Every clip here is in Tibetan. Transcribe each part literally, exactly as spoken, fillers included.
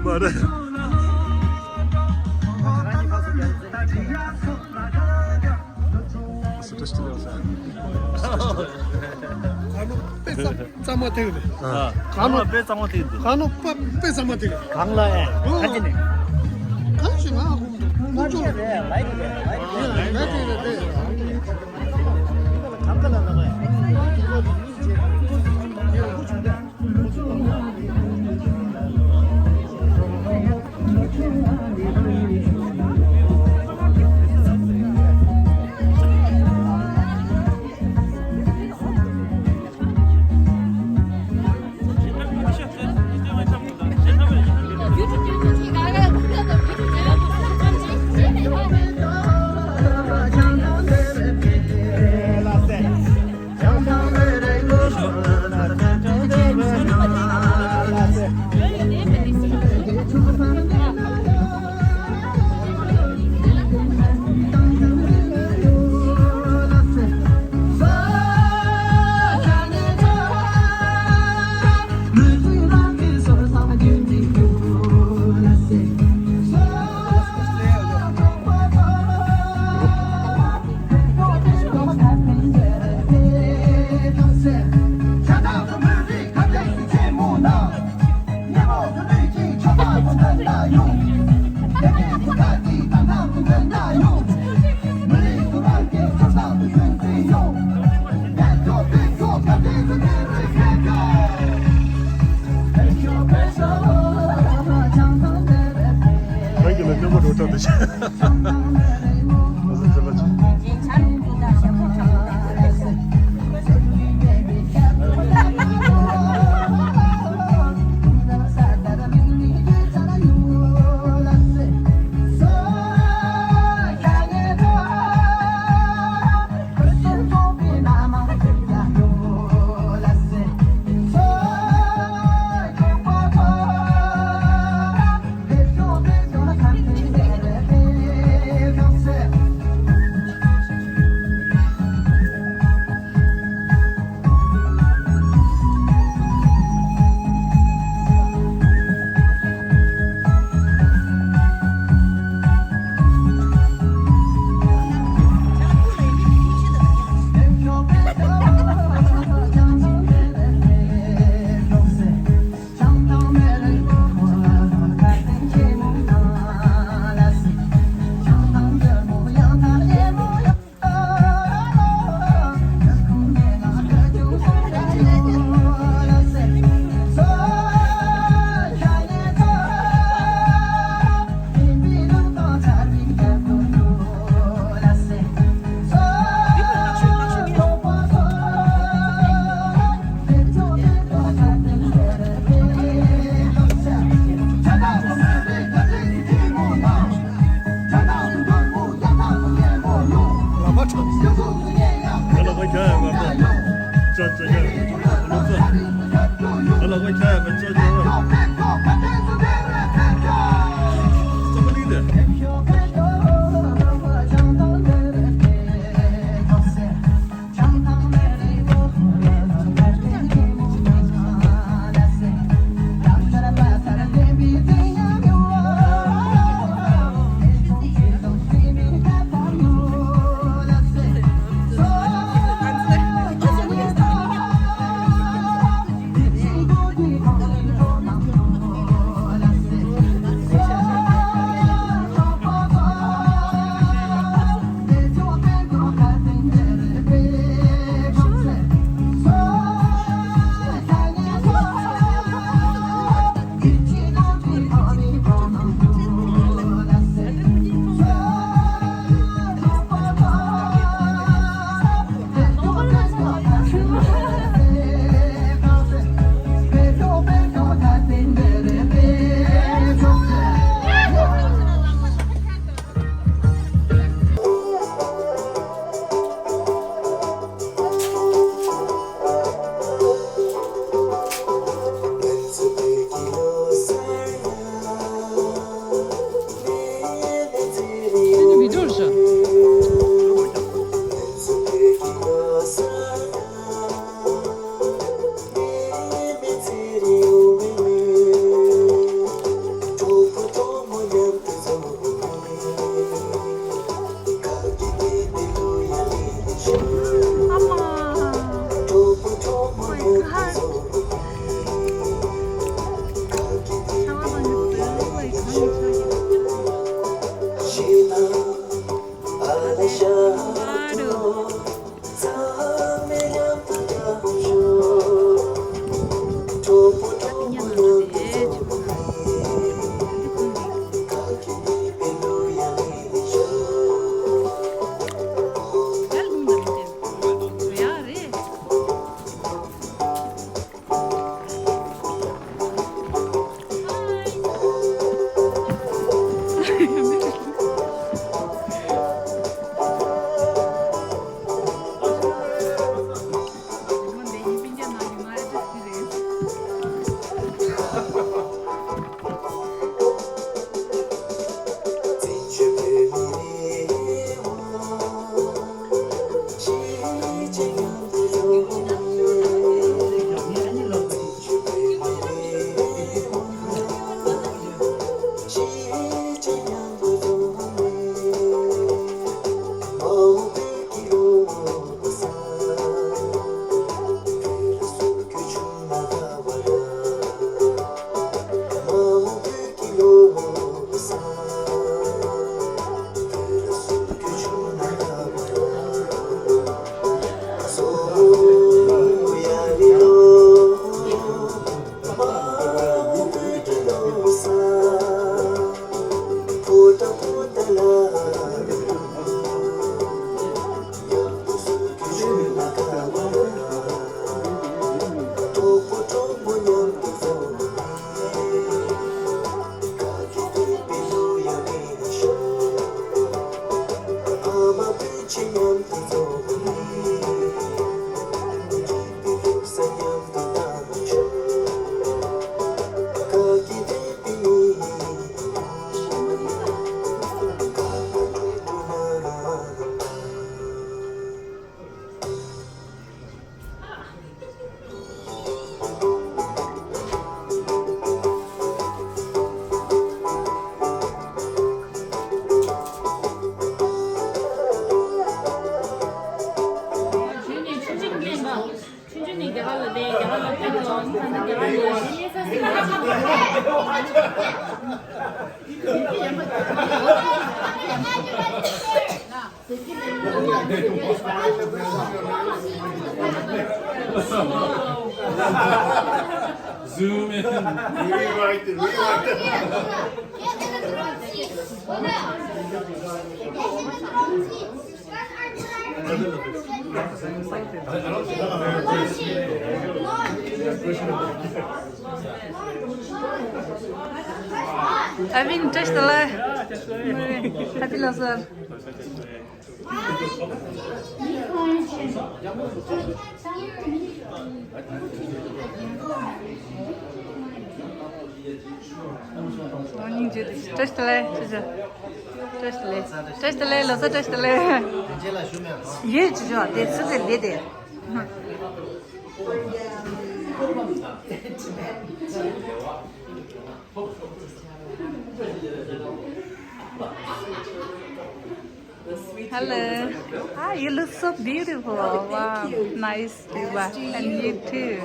མ་རེད། སུ་ཏྲ་སྟི་ལ་ས། གང་ལ་དཔེ་གཙང་མ་ཐེག་རེད། ཨ། གང་ལ་དཔེ་གཙང་མ་ཐེག་འདུག་གང་ལ་དཔེ་དཔེ་གཙང་མ་ཐེག་རེད། གང་ལ་ཨེ། གང་ཅི་ནས། གང་ཞིག་ང་ཧུམ་འདུག་ཧུམ་ཅོ་རེད། ལའི་རེད། ལའི་རེད། ལའི་རེད། གང་ག་ལ་ལ་བ་ཡ། Zoom in. Rewrite it, rewrite it. I've been touched the life. Happy Losar. བཀྲ་ཤིས་བདེ་ལེགས། བཀྲ་ཤིས་བདེ་ལེགས། བཀྲ་ཤིས་བདེ་ལེགས། བཀྲ་ཤིས་བདེ་ལེགས། ལོ་གསར་བཀྲ་ཤིས་བདེ་ལེགས། ཡོད་ཅི་ཅོ་དེ་ཚུལ་དེ་ལས་དེ། Hello. Hi, you look so beautiful. Wow, nice. And you too.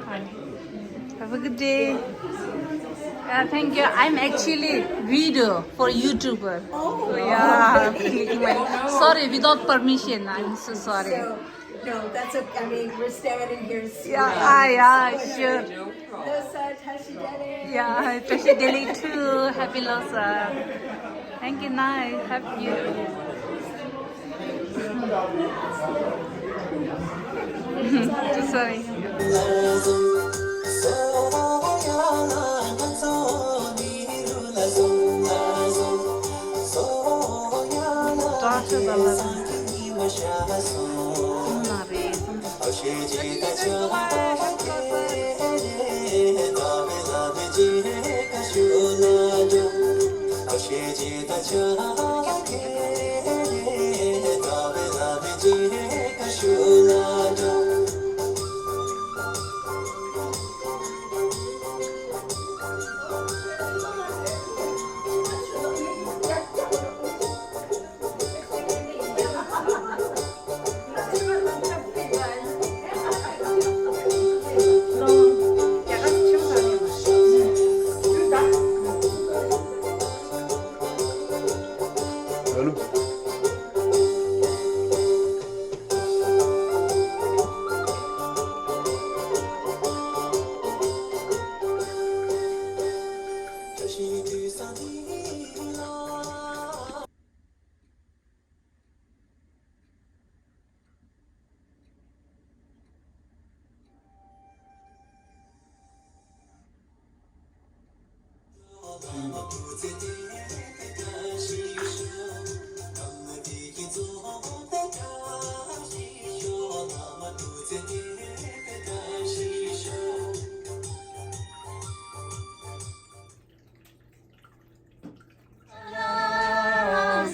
Hi. Have a good day. Yeah, thank you. I'm actually video for YouTuber. Oh. So, yeah. Sorry, without permission. I'm so sorry. So, no, that's okay. I mean, we're standing here. Yeah, ah, yeah, sure. Losar, བཀྲ་ཤིས་བདེ་ལེགས། Yeah, བཀྲ་ཤིས་བདེ་ལེགས་too. Happy Losar. Thank you, nice. Happy you. Sorry.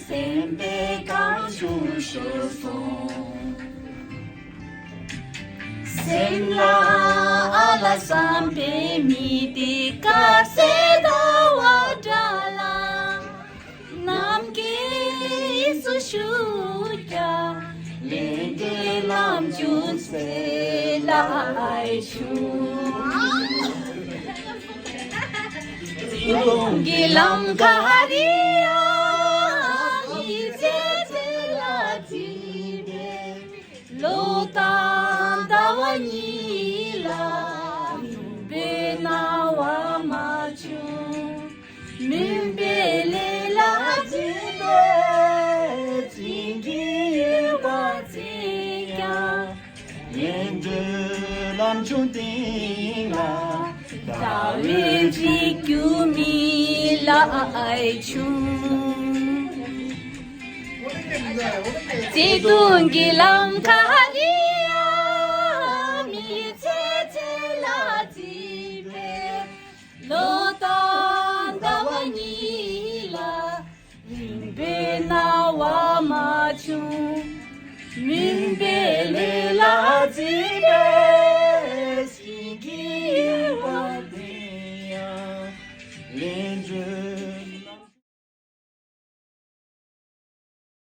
སེམས་པའི་གང་བྱུང་ཤོར་སོང་། སེམས་ལ་ཨ་ལ་བསམ་པའི་མི་དེ་དཀར་གསལ་ཟླ་བ་འདྲ་ལ། ནམ་མཁའི་དབྱིངས་སུ་ཞུགས་ཀྱང་། ལས་འབྲས་ལམ་བྱུང་ཚེ་ལ་བྱུང་། སྟོང་གི་ལམ་ཁ་རི་ཡང་མི་ཚེ་ཚེ་ལ་བརྩིས་པའི། ལོ་དང་ཟླ་བ་གཉིས་ལ་མུན་པའི་སྣང་བ་མ་བྱུང་། མུན་པའི་ལས་ལ་བརྩིས་པའི་སྤྲིན་གྱི་ཡུལ་བ་བརྩིས་ཀྱང་། ལས་འབྲས་ལམ་བྱུང་སྟེང་ལ། ཟླ་བའི་རིགས་རྒྱུ་མི་ལ་བྱུང་། བརྩེ་དུང་གི་ལམ་ཁ་རི་ཡང་མི་ཚེ་ཚེ་ལ་བརྩིས་པའི། ལོ་དང་ཟླ་བ་གཉིས་ལ། མུན་པའི་སྣང་བ་མ་བྱུང་། མུན་པའི་ལས་ལ་བརྩིས་པའི་སྤྲིན་གྱི་ཡུལ་བ་དེ་ཡང་། ལས་